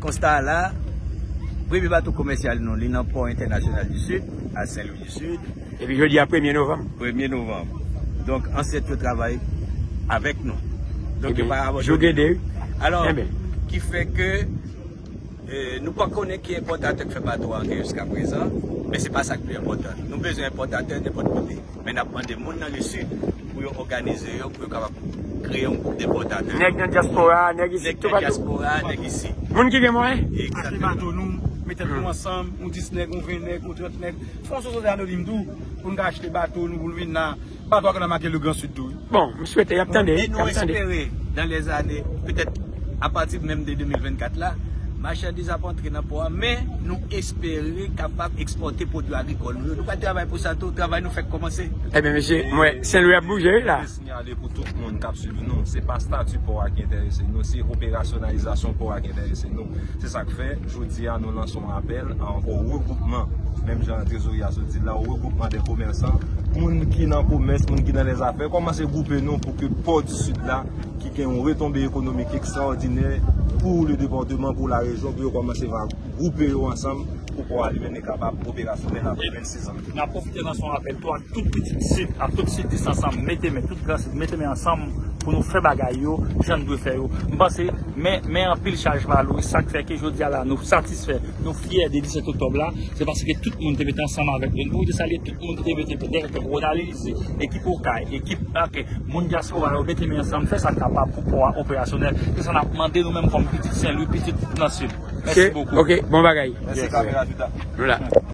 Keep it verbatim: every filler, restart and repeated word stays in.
Konsta a la, premye bato komèsyal nou, li nan pò entènasyonal di Sid, a Sen Lwi di Sid. Epi jodi a premye novanm. Premye novanm. Donk, ansèt yo travay avèk nou. Donk, yo pa abandone nou. Alò, ki fè ke, eh, nou pa konnen ki enpòtatè k fè bato a antre jiska prezan, men se pa sa k pi enpòtan. Nou bezwen enpòtatè nenpòt kote. Men n ap mande moun nan Lesid pou yo òganize yo, pou yo kapab kreye yon gwoup de pòtatè. Nèg nan dyaspora, nèg isi, toupatou. Nèg nan dyaspora, nèg isi. Moun ki gen mwayen. Achte bato nou, met tèt nou ansanm, yon dis nèg, yon ven nèg, yon trant nèg. Fè yon sosyete anonim tou, pou n ka achte bato nou, pou n vin la. Bato a konn make Le Grand Sud tou, wi. Bon, m swete y ap tande, y ap tande. E nou espere, dans les années, petèt apati menm de de mil vennkat la, machandiz ap antre nan pò a, men nou espere kapab ekspòte pwodui agrikòl nou yo. Nou pral travay pou sa tou, travay nou fèk kòmanse. Ebyen, mesye, m wè Sen Lwi ap bouje, wi, la. Sinyale pou tout moun k ap swiv nou, se pa stati pò a ki enterese nou, se operasyonalizasyon pò a ki enterese nou. Se sa k fè, jodi a, nou lanse yon apèl a, o regwoupman, menm jan trezorye a sot di la, o regwoupman dè komèsan, moun ki nan komès, moun ki nan lèzafè, kòmanse gwoupe nou pou ke pò di Sid la, ki gen yon retonbe ekonomik ekstraòdinè pou le depatman, pou larejyon, pou yo kòmanse va gwoupe yo ansanm pou pò a li menm li kapab operasyonèl apre vennsis an. N ap pwofite lanse yon apèl tou ak tout pitit Sid, ak tout Sidis ansanm, mete men, tout Gran Sid, mete men ansanm pou nou fè bagay yo jan n dwe fè yo. M panse, men, men anpil chaj pa lou, sa k fè ke jodi a la, nou satisfè, nou fyè de disèt oktòb la, se paske tout moun te mete ansanm avèk nou. N pwofite salye tout moun ki te mete, Dèyè Ronald Elysée, ekip Okay, ekip, ok, moun dyaspora yo mete men ansanm, fè sa k kapab pou pò a operasyonèl. Se sa n ap mande nou menm kòm pitit Sen Lwi, pitit nan Sid. Mèsi bokou. Ok, bon bagay. Mèsi, kamera Juda. Nou la.